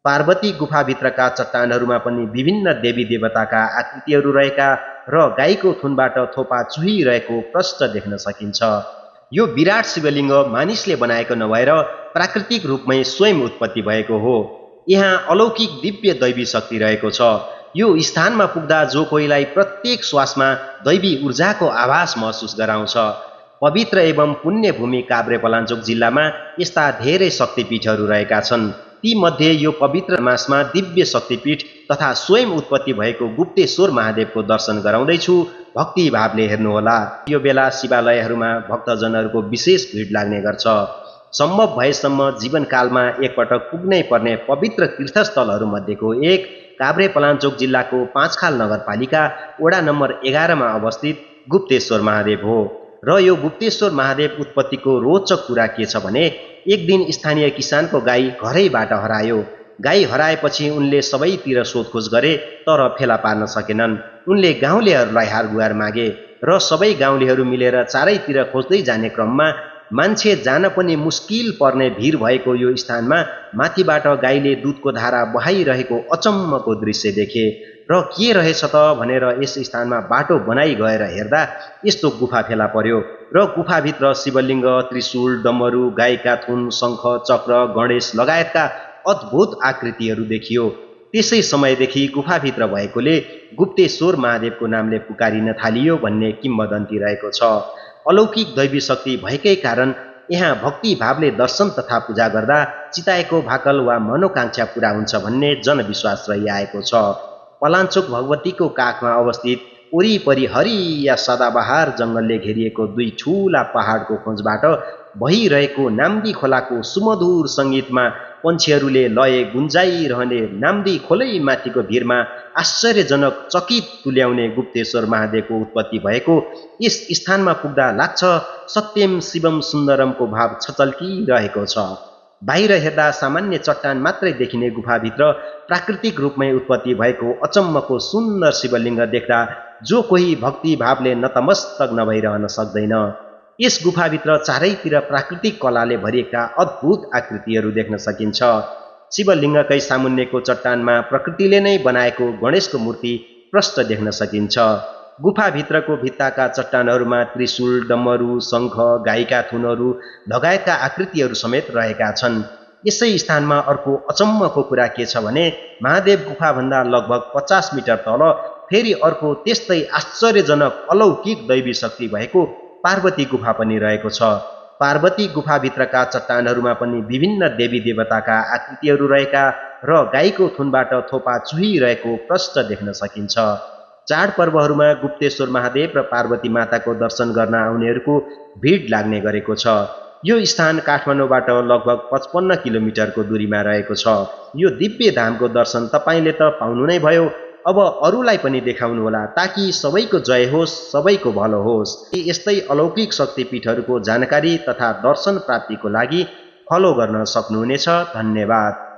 पार्वती गुफाभित्रका चट्टानहरूमा पनि विभिन्न देवी देवताका आकृतिहरू रहेका र गाईको थुनबाट थोपा चुहिरहेको प्रष्ट देख्न सकिन्छ। यो विराट शिवलिङ्ग मानिसले बनाएको नभएर प्राकृतिक रूपमै स्वयं उत्पत्ति भएको हो। यहाँ अलौकिक दिव्य दैवी शक्ति रहेको छ। यो स्थानमा पुग्दा जो कोहीलाई प्रत्येक श्वासमा दैवी ऊर्जाको आभास महसुस गराउँछ। पवित्र एवं पुण्य भूमि काभ्रेपलाञ्चोक जिल्लामा यस्ता धेरै शक्तिपीठहरू रहेका छन्। ती मध्ये यो पवित्र मासमा दिव्य शक्तिपीठ तथा स्वयं उत्पत्ति भएको गुप्तेश्वर महादेवको दर्शन गराउँदैछु। भक्ति भावले हेर्नुहोला। यो बेला शिवालयहरूमा भक्तजनहरूको विशेष भिड लाग्ने गर्छ। सम्भव भएसम्म जीवनकालमा एकपटक पुग्नै पर्ने पवित्र तीर्थस्थलहरू मध्येको एक काभ्रेपलाञ्चोक जिल्लाको पाँचखाल नगरपालिका वडा नम्बर 11 मा अवस्थित गुप्तेश्वर महादेव हो। र यो गुप्तेश्वर महादेव उत्पत्तिको रोचक कुरा के छ भने एक दिन स्थानीय किसानको गाई घरैबाट हरायो। गाई हराएपछि उनले सबैतिर सोधखोज गरे तर फेला पार्न सकेनन्। उनले गाउँलेहरूलाई हारगुहार मागे र सबै गाउँलेहरू मिलेर चारैतिर खोज्दै जाने क्रममा मान्छे जान पनि मुस्किल पर्ने भिड भएको यो स्थानमा माथिबाट गाईले दुधको धारा बहाइरहेको अचम्मको दृश्य देखे र के रहेछ त भनेर यस स्थानमा बाटो बनाई गएर हेर्दा यस्तो गुफा फेला पर्यो र गुफाभित्र शिवलिङ्ग, त्रिशूल, डमरू, गाईका थुन, शङ्ख, चक्र, गणेश लगायतका अद्भुत आकृतिहरू देखियो। त्यसै समयदेखि गुफाभित्र भएकोले गुप्तेश्वर महादेवको नामले पुकारिन थालियो भन्ने किम्वदन्ती रहेको छ। अलौकिक दैवी शक्ति भएकै कारण यहाँ भक्ति भावले दर्शन तथा पूजा गर्दा चिताएको भाकल वा मनोकांक्षा पूरा हुन्छ भन्ने जनविश्वास रहिआएको छ। पलाञ्चोक भगवतीको काखमा अवस्थित वरिपरि हरिया सदाबहार जङ्गलले घेरिएको दुई ठूला पहाडको खोजबाट बहिरहेको नाम्दी खोलाको सुमधुर सङ्गीतमा पन्छीहरूले लय गुन्जाइरहने नाम्दी खोलै माथिको भिरमा आश्चर्यजनक चकित तुल्याउने गुप्तेश्वर महादेवको उत्पत्ति भएको यस स्थानमा पुग्दा लाग्छ सत्यम शिवम सुन्दरमको भाव छचल्किरहेको छ। बाहिर हेर्दा सामान्य चट्टान मात्रै देखिने गुफाभित्र प्राकृतिक रूपमै उत्पत्ति भएको अचम्मको सुन्दर शिवलिङ्ग देख्दा जो कोही भक्ति भावले नतमस्तक नभइरहन सक्दैन। यस गुफाभित्र चारैतिर प्राकृतिक कलाले भरिएका अद्भुत आकृतिहरू देख्न सकिन्छ। शिवलिङ्गकै सामुन्नेको चट्टानमा प्रकृतिले नै बनाएको गणेशको मूर्ति प्रष्ट देख्न सकिन्छ। गुफाभित्रको भित्ताका चट्टानहरूमा त्रिशूल, डमरू, शङ्ख, गाईका थुनहरू लगायतका आकृतिहरू समेत रहेका छन्। यसै स्थानमा अर्को अचम्मको कुरा के छ भने महादेव गुफाभन्दा लगभग 50 मिटर तल फेरि अर्को त्यस्तै आश्चर्यजनक अलौकिक दैवी शक्ति भएको पार्वती गुफा पनि रहेको छ। पार्वती गुफाभित्रका चट्टानहरूमा पनि विभिन्न देवी देवताका आकृतिहरू रहेका र गाईको थुनबाट थोपा चुहिरहेको प्रष्ट देख्न सकिन्छ। चाडपर्वहरूमा गुप्तेश्वर महादेव र पार्वती माताको दर्शन गर्न आउनेहरूको भिड लाग्ने गरेको छ। यो स्थान काठमाडौँबाट लगभग 55 किलोमिटरको दूरीमा रहेको छ। यो दिव्य धामको दर्शन तपाईँले त पाउनु नै भयो, अब अरूलाई पनि देखाउनुहोला ताकि सबैको जय होस्, सबैको भलो होस्। यस्तै अलौकिक शक्तिपीठहरूको जानकारी तथा दर्शन प्राप्तिको लागि फलो गर्न सक्नुहुनेछ। धन्यवाद।